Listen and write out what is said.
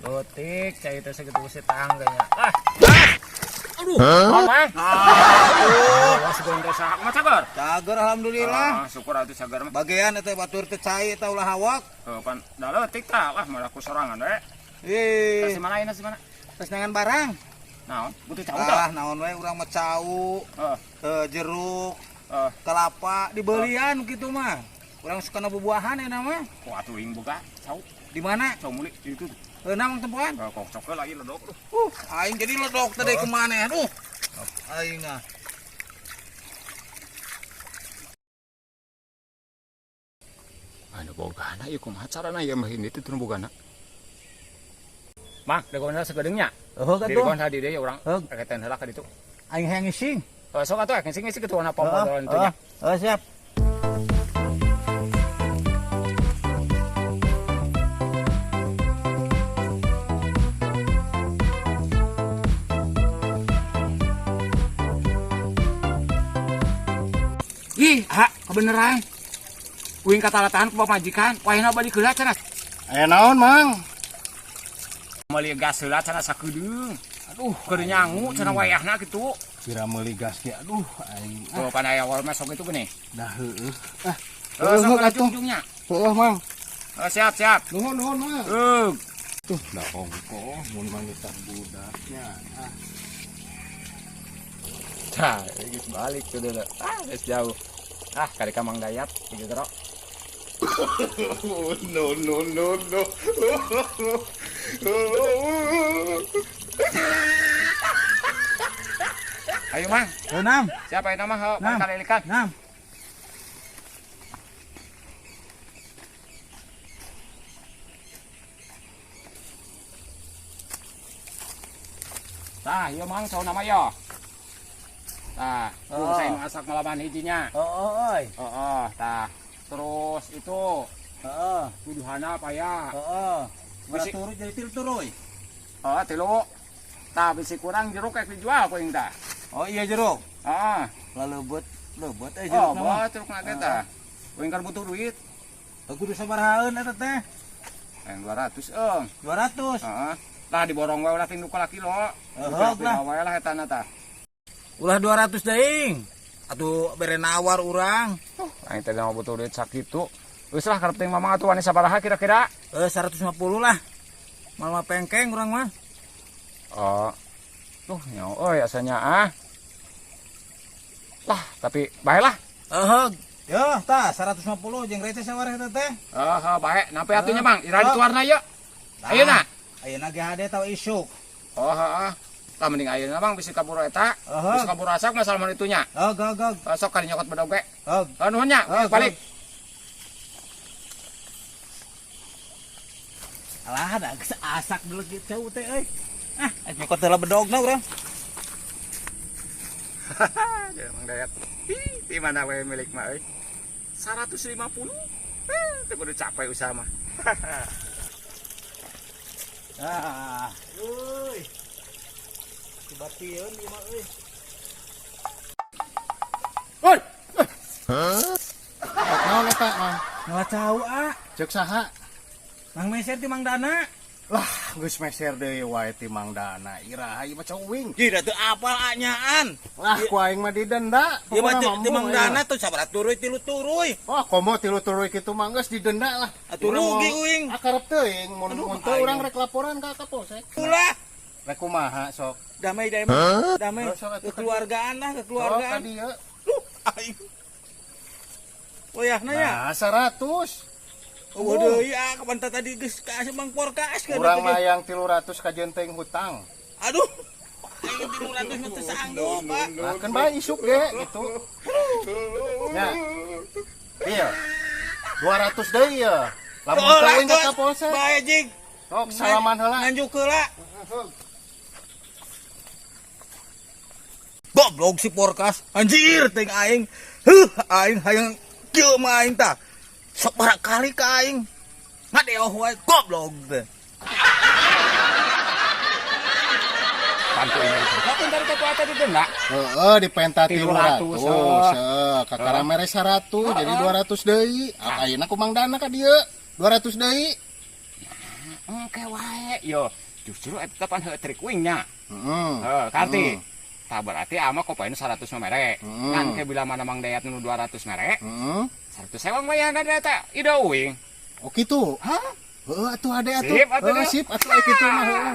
Leutik cai teh sakitu geus tangganya. Ah. Aduh. Huh? Awas goyang teh saha mah cager. Cager alhamdulillah. Ah, syukur atuh cager mah. Bagian eta batur teh cai eta ulah hawak. Heuh pan da leutik tah lah malah ku sorangan we. Ih. Si mana ayeuna si mana? Tos nangan barang. Naon? Butuh cau tah? Ah, naon we urang mah cau. Heeh. Jeruk. Kelapa dibelian kitu mah. Urang suka na bubuahan ayeuna mah. Kok atuh aing boga cau. Di mana? Cau muli di ditu. Heuh mang tempoan. Kok cok lagi ledok tuh. Aing jadi ledok tadi kemana? Aduh. Aing ah. Anu bogana ieu kumaha carana ieu mah ini teh teu bogana. Mang, dagoan sagedeung nya. Heuh atuh. Dirigon tadi deui urang raketan heula ka ditu. Aing hayang ngising. Sok atuh ngising-ngising kitu warna pompodolan teh nya. Heuh, siap. Ih, ha, kebeneran. Uing katalatahan ku pamajikan, wayahna balik heula cenah. Aya naon, Mang? Meuli gas heula cenah sakedeung. Aduh, keur nyangu cenah wayahna kitu. Kira meuli gas ge, aduh aing. Tuh pan aya warung sok itu geuning. Dah heueuh. Ah, sok ujung-ujungnya. Heueuh, Mang. Siap, siap. Nuhun, nuhun, Mang. Heuh. Tuh, da ongkoh mun mangitan budaknya. Ah. Tah, geus balik tuh deuleu. Ah, geus jauh. Ah, kari ka Mang Dayat di gero. No no no no. Ayo Mang. Nam. Siapa yang nama? Nam. Kalilikan. Nam. Tah, ieu Mang sauna mah yo. Tah, oh. Saya masak malaman hijinya. Oh, oi. Oh, tah. Terus itu. Heeh. Tuduhana apa ya? Heeh. Bisi turu jadi tilu turuy. Oh, tilu. Tah bisi kurang jeruk kayak dijual ku aing tah. Oh iya jeruk. Heeh. Lah leubet, leubet jeruk oh, mah. Oh, jeruk na teh tah. Uing keur butuh duit. Kudu sabarahaeun eta teh? Yang 200 eung. 200. Heeh. Tah diborong wae ulah ting 2 kilo. Heeh lah. Wae lah eta na tah. Ulah 200 deing. Atuh bere nawar urang. Aing teh mah butuh duit sakitu. Geus lah karep ting mamang atuh wani sabaraha kira-kira? 150 lah. Mal pengkeng urang mah. Oh. Tuh nyaho euy asanya ah. Lah, tapi bae lah. Heuh. Yo, tah 150 jeung receh sawareh eta teh. Heeh, bae. Nampi atuh nya Mang, ira dituarna ieu. Ayeuna. Ayeuna ge hade tau isuk. Oh, heeh. Tah mending ayeuna Mang bisi kaburu eta. Bisi kaburu asak masalah mun itunya. Heuh, heuh. Sok kali nyokot bedog ge. Heuh. Nuhun nya, balik. Alah, da geus asak dulu kitu teh euy. Ah, nyokot heula bedogna urang. Hahaha, Mang Dayat. Ih, di mana we milik mah euy? 150. Teu kudu capek usaha mah. Ah, euy. Dibatieun ieu mah euy. Oi. Heuh? Naon eta, Mang? Ngalah cau, ah. Ceuk saha? Mang meser ti Mang Dana. Lah, geus meser deui wae ti Mang Dana. Iraha ieu mah cau uing. Ih, da teu apal anyaan. Lah, ku aing mah didenda. Ieu mah ti Mang Dana tuh sabaraha turuy tilu turuy. Oh, komo tilu turuy kitu mah geus didenda lah. Atuh rugi uing. Akarep teuing mun teu urang rek laporan ka Kapolsek. Ulah. Rek kumaha sok? Damai damai. Damai. Kekeluargaan lah, kekeluargaan. Sok ka dieu. Duh, aing. Wayahna nya. Nah, 100. Oh, deui ah kapan tadi geus ka Mang Porkas ka Urang mah yang 300 kajeun teuing hutang. Aduh. Aing 300 mah teu sanggup, Pak. Lah keun bae isuk ge gitu. Nya. Ieu. 200 deui ye. Lamun teu uing ka Kapolsek. Bae jing. Sok salaman heula. Nganjuk heula. Goblok si Porkas. Anjir teuing aing. Heuh, aing hayang kieu mah aing tah. Sabaraha kali ka aing ngadeoh wae goblok teh. Bantu ini. Tapi ntar itu apa didenda? Heeh, dipenta 300. Heeh, kakara mere 100 jadi 200 deui. Ayeuna ku Mang Dana ka dieu 200 deui. Engke wae yo. Justru eta pan heuh trik uing nya. Heeh. Heuh, karti. Tah, berarti ama ku pain 100 mah mere. Kan ke bila mana Mang Dayat nu 200 mere, 100 sewang mah ya ada eta ide uing. Oh, kitu. Hah? Heeh, atuh ade atuh. Sip, atuh Heeh, deh. sip atuh aya kitu mah, heeh.